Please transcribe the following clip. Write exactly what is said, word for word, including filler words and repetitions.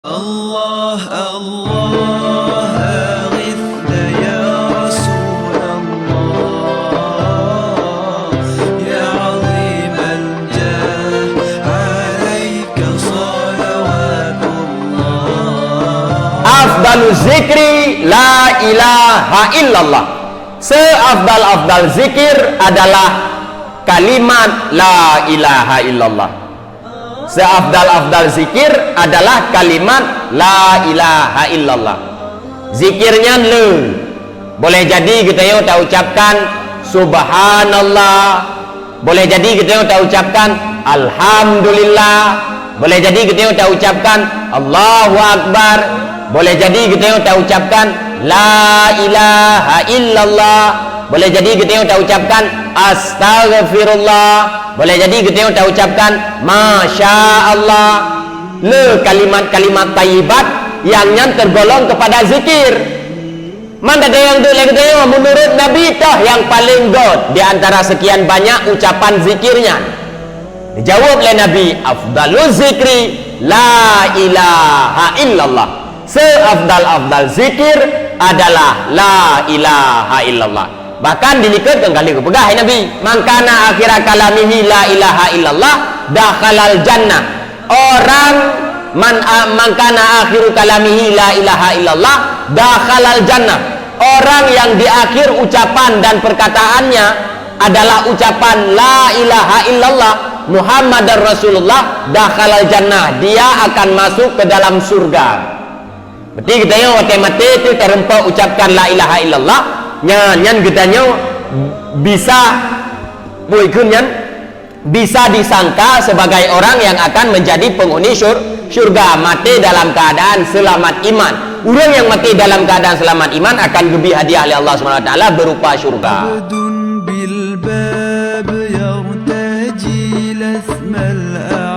Allah, Allah, aghithna ya Rasulullah, ya azimal jah, alaika salawatullah. Afdalu zikri la ilaha illallah. Seafdal-afdal zikir adalah kalimat la ilaha illallah. Seafdal-afdal zikir adalah kalimat la ilaha illallah. Zikir nyan le. Boleh jadi geutanyoe taucapkan subhanallah. Boleh jadi geutanyoe taucapkan alhamdulillah. Boleh jadi geutanyoe taucapkan Allahu akbar. Boleh jadi geutanyoe taucapkan la ilaha illallah. Boleh jadi geutanyoe taucapkan astaghfirullah. Boleh jadi geutanyoe taucapkan masya Allah. Le kalimat-kalimat thayyibat nyang nyan tergolong kepada zikir. Man teudeungoe lé geutanyoe, menurut Nabi toh nyang paling göt di antara sekian banyak ucapan zikir nyan? Dijawab lé Nabi, afdalu zikri la ilaha illallah. Seafdal-afdal zikir adalah la ilaha illallah. Bahkan dilikot keu kali geupeugah hai Nabi, "Man kana akhira kalamihi la ilaha illallah, dakhalal jannah." Orang man, a, man kana akhiru kalamihi la ilaha illallah, dakhalal jannah. Orang yang di akhir ucapan dan perkataannya adalah ucapan la ilaha illallah Muhammadar Rasulullah, dakhalal jannah, dia akan masuk ke dalam surga. Berarti geutanyoe watée maté teuh tareumpok ucapkan la ilaha illallah, nyan, nyan geutanyoe bisa, peue kheun nyan, bisa disangka sebagai orang yang akan menjadi penghuni syur-, syurga, maté dalam keadaan selamat iman. Ureuëng yang maté dalam keadaan selamat iman akan geubri hadiah lé Allah Subhanahu Wa Taala berupa syurga. Abdun bil bab yartaji lasmal